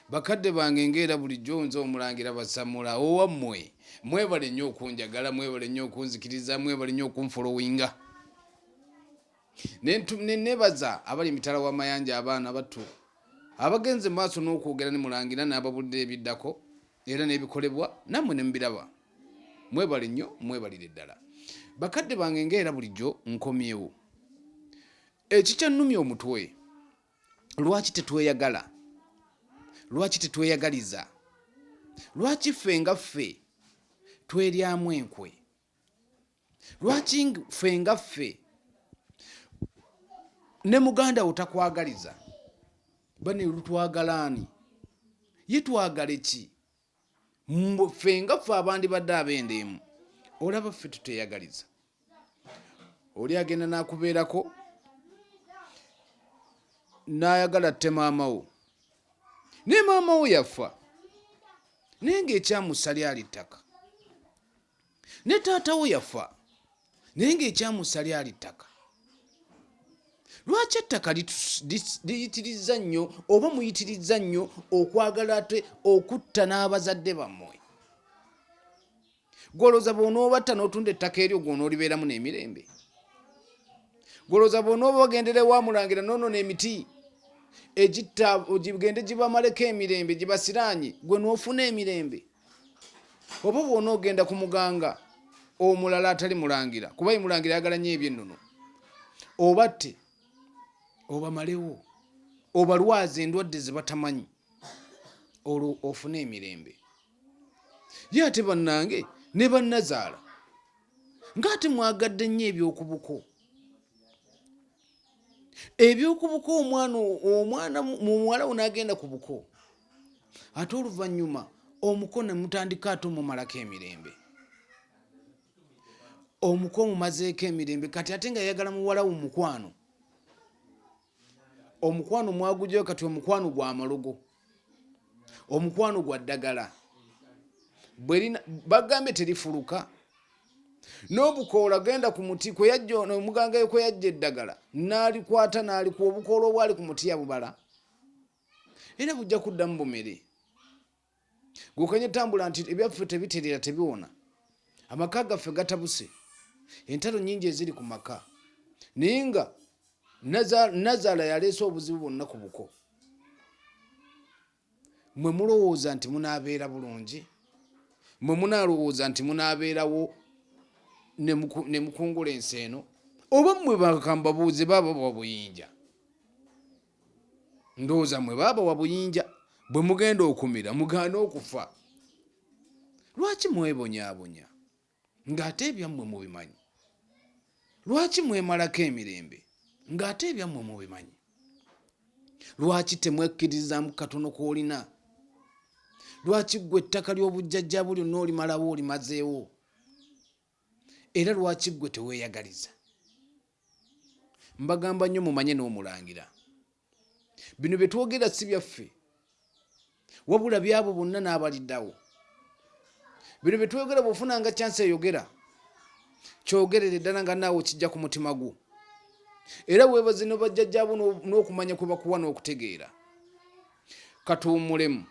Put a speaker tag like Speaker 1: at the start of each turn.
Speaker 1: Bakadde bange, ng'era bulijjo nze Omulangira Basamula owammwe. Mwebale nnyo okunjagala, mwebale nnyo okunzikiriza, mwebale nnyo okunfolowinga. Ne nebaza abali emitala w'amayanja, abaana battu abagenze mu maaso n'okwogera ne Mulangira n'ababulira ebiddako era n'ebikolebwa, nammwe ne mubiraba. Mwebale nnyo, mwebalire ddala. Bakadde bange, ng'era bulijjo nkomyewo. Ekikyannumya omutwe, lwaki tetweyagala? Lwaki tetweyagaliza? Lwaki ffe nga ffe tweryamu enkwe? Lwaki ffe nga ffe ne muganda wo takwagaliza? Bane lutwagalaani ye twagale ki ffe nga ffe abandibadde abenda emu? Olaba ffe tuteyagaliza. Oli agenda n'akubeerako n'ayagala atte maama wo, naye maama wo yafa, naye ng'ekyamussa lyali ttaka. Ne taata wo yafa, naye ng'ekyamussa lyali ttaka. Lwaki ettaka liyitirizza nnyo, oba muyitirizza nnyo okwagala ate okutta n'abazadde bammwe? Gwolowooza bw'onoobatta n'otunda ettaka eryo, gw'onoolibeeramu n'emirembe? Gwolowooza bw'onooba ogendera ewa Mulangira n'onona emiti egitta gigende gibamaleko emirembe, gibasiraanye, gwe n'ofuna emirembe? Oba bw'onoogenda ku muganga omulala atali Mulangira, kuba ye Mulangira ayagala nnyo ebyennono, obatte, obamalewo, obalwaze endwadde ze batamanyi, olwo ofune emirembe? Ye ate bannange ne bannazaala, ng'ate mwagadde nnyo ebyokubuko, ebyokubuko. Omwana muwala wo n'agenda ku buko, ate oluvannyuma omuko ne mutandika ate omumalako emirembe. Omuko omumazeeko emirembe, kati ate nga yayagala muwala wo mukwano. Omukwano mwagugyayo, kati omukwano gwa malogo, omukwano gwa ddagala. Bagambye terifuluka n'obukoola. Genda ku muti kweyajja omuganga, kweyajja eddagala, n'alikwata n'alikuwa obukoola obwali ku muti, yabubala era bujja kuddamu bumere. Gwokanye tambula nti ebyaffe tebiterera, tebiwona, amaka gaffe gatabuse, entalo nyingi eziri ku maka, naye nga nazaala yaleese obuzibu bwonna ku buko. Mwe mulowooza nti munaabeera bulungi? Mwe munaalowooza nti munaabeerawo ne mukungula ensi eno? Oba mmwe bakambabuuze, baaba bawa buyinja? Ndowooza mwe baaba wa buyinja bwe mugenda okumira mugaane okufa. Lwaki mwebonyaabonya ng'ate ebyammwe mubimanyi? Lwaki mwemalako emirembe ng'ate ebyammwe mubimanyi? Lwaki temwekkirizaamu katono k'olina? Lwaki ggwe ettaka ly'obujjajjaabu lyonna olimalawo, olimazeewo? Era lwaki ggwe teweeyagaliza? Mbagamba nnyo mumanye n'omulangira, bino bye twogera si byaffe, wabula byabo bonna n'abaliddawo. Bino bye twogera, bw'ofunanga chance eyogera, kyogerere ddala nga naawe kijja ku mutima gwo. Era weebaze ne bajjajjaabo n'okumanya kwe bakuwa n'okutegeera. Katuwummulemu.